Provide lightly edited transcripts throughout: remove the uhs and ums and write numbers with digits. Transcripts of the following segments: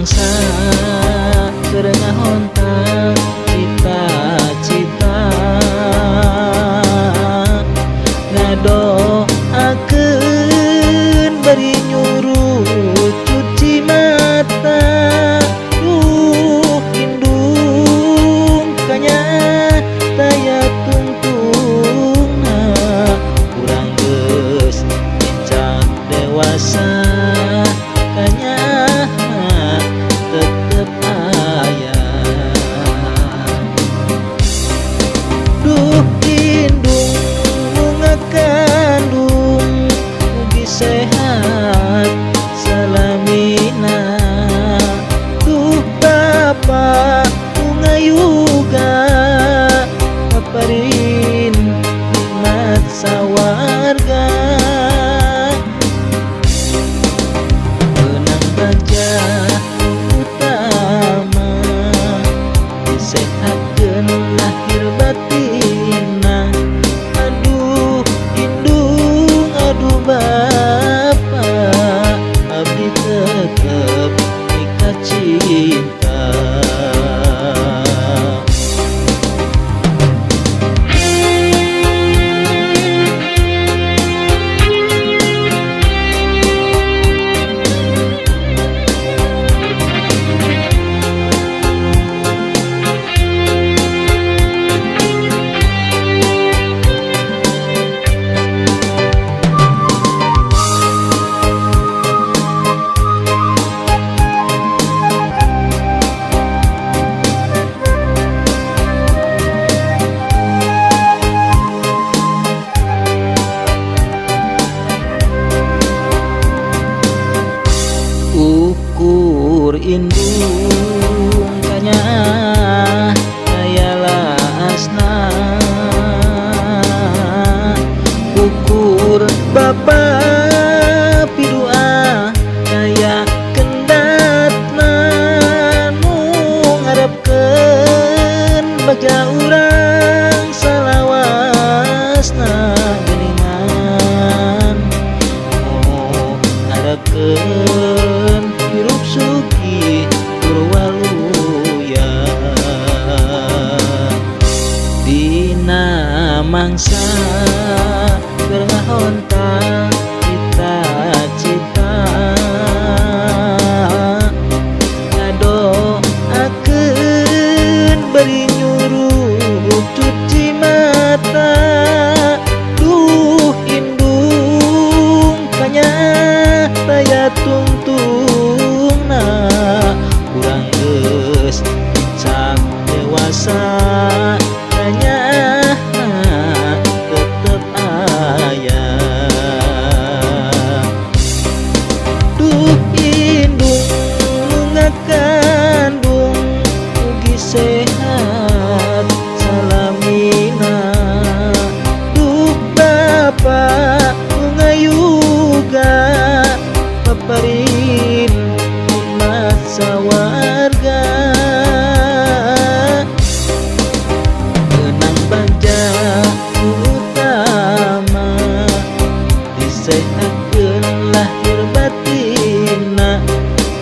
mangsa keur ngahontal cita-cita, ngadoakeun bari nyuruh cuci mata. Duh indung kanya taya tungtungna, urang geus nincak dewasa kanya tetep aya. Duh indung nu ngakandung mugi sehat salamina. Duh bapa nu ngayuga paparin nikmat sawarga. Menang bagja utama disehatkeun lahir batinna. Aduh indung aduh bapa, abdi tetep mika cinta. Ukur indung kanya aya lasna, ukur bapa pidua kaya kendatna. Nu ngarepkeun bagja urang salawasna geuningan, nu ngarepkeun hirup sugih tur waluya. Dina mangsa keur ngahontal cita-cita, ngadoakeun bari nyuruh cuci mata. Duh indung kanya taya tungtungna, urang geus nincak dewasa kanya tetep aya. Duh indung nu ngakandung mugi sehat salamina. Duh bapa nu ngayuga paparin nikmat sawarga. Menang bagja utama disehatkeun lahir batinna.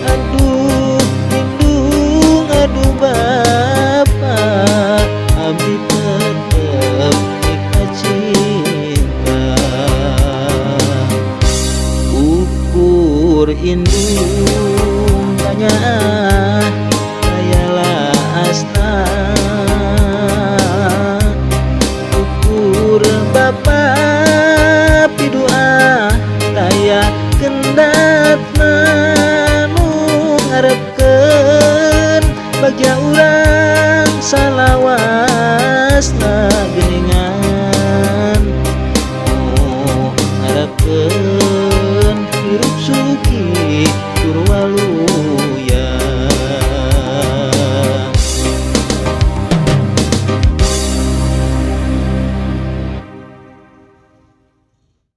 Aduh indung aduh bapa, abdi tetep mika cinta. Ukur indung